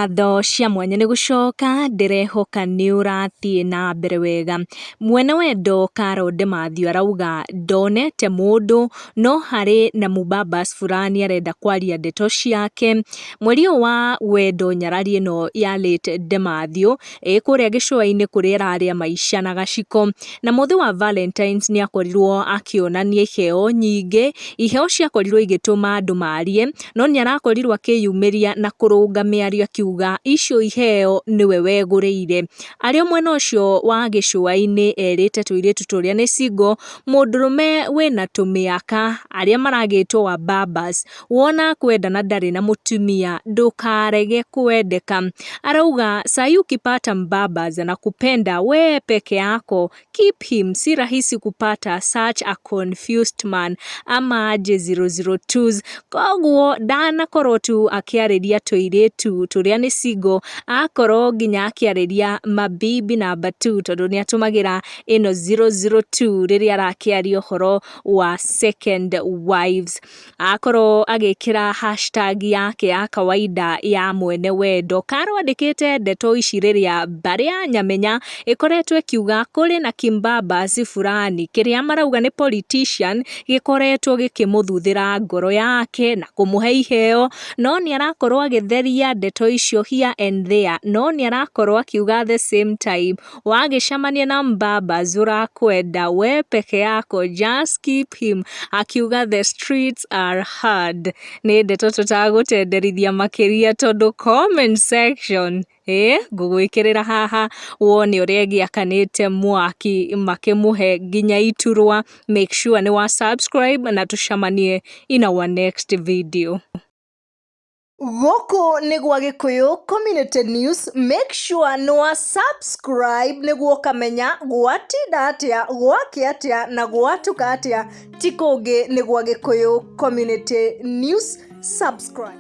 Ngatho cia mwanya nĩ gũcoka ndĩrehoka nĩ ũrathiĩ na mbere wega. Mwene wendo Carol Demathew arauga ndonete mũndũ no harĩ na mũbabas fulani arenda kwaria ndeto ciake. Mweri ũyũ wa wendo nyarari ĩno ya late Demathew ĩ kũrĩa gĩcũa-inĩ kũrĩa ĩrarĩa maica na gaciko. Na mũthĩ wa Valentines nĩ akorirwo akĩonania iheo nyingĩ, iheo ciakorirwo igĩtũma andũ marie, no nĩ arakorirwo akĩyumĩria na kũrũnga mĩario akiuga icio iheo nĩwe wegũrĩire. Arĩ o mwena ũcio wa gĩcũa-inĩ erĩte tũirĩtu tũrĩa nĩ single, mũndũrũme wĩna tũmĩaka arĩa maragĩtwo wa babas, wona kwenda na ndarĩ na mũtumia ndũkarege kwendeka. Arauga sahi ukipata mbabas anakupenda we peke yako, keep him, si rahisi kupata such a confused man ama aje 002s. Koguo ndanakorwo tu akĩarĩria tũirĩtu tũrĩa nĩ single, akorwo nginya akĩarĩria mabibi namba 2 tondũ nĩ atũmagĩra ĩno 002 rĩrĩa arakĩaria ũhoro wa second wives. Akorwo agĩkĩra hashtag yake ya kawaida ya mwene wendo. Karo andĩkĩte ndeto ici rĩrĩa mbarĩ ya Nyamenya ĩkoretwo ĩkiuga kũrĩ na kimbabas fulani kĩrĩa marauga nĩ politician gĩkoretwo gĩkĩmũthuthĩra ngoro yake na kũmũhe iheo, no nĩ arakorwo agĩtheria ndeto icio here and there, no nĩ arakorwo akiuga the same time wagĩcemania na mbabas ũrakwenda we peke yako, just keep him, akiuga the streets are hard. Nĩ ndeto tũtagũtenderithia makĩria tondũ comment section ĩ ngũgwĩkĩrĩra haha wone ũrĩa ĩgĩakanĩte mwaki makĩmũhe nginya iturwa. Make sure nĩ wa subscribe na tũcemanie in our next video. Gũkũ nĩ gwa Gĩkũyũ Community News. Make sure nĩ wa subscribe nĩguo ũkamenya gwatinda atĩa, gwakĩa atĩa na gwatuka atĩa. Ti kũngĩ, nĩ gwa Gĩkũyũ Community News. Subscribe.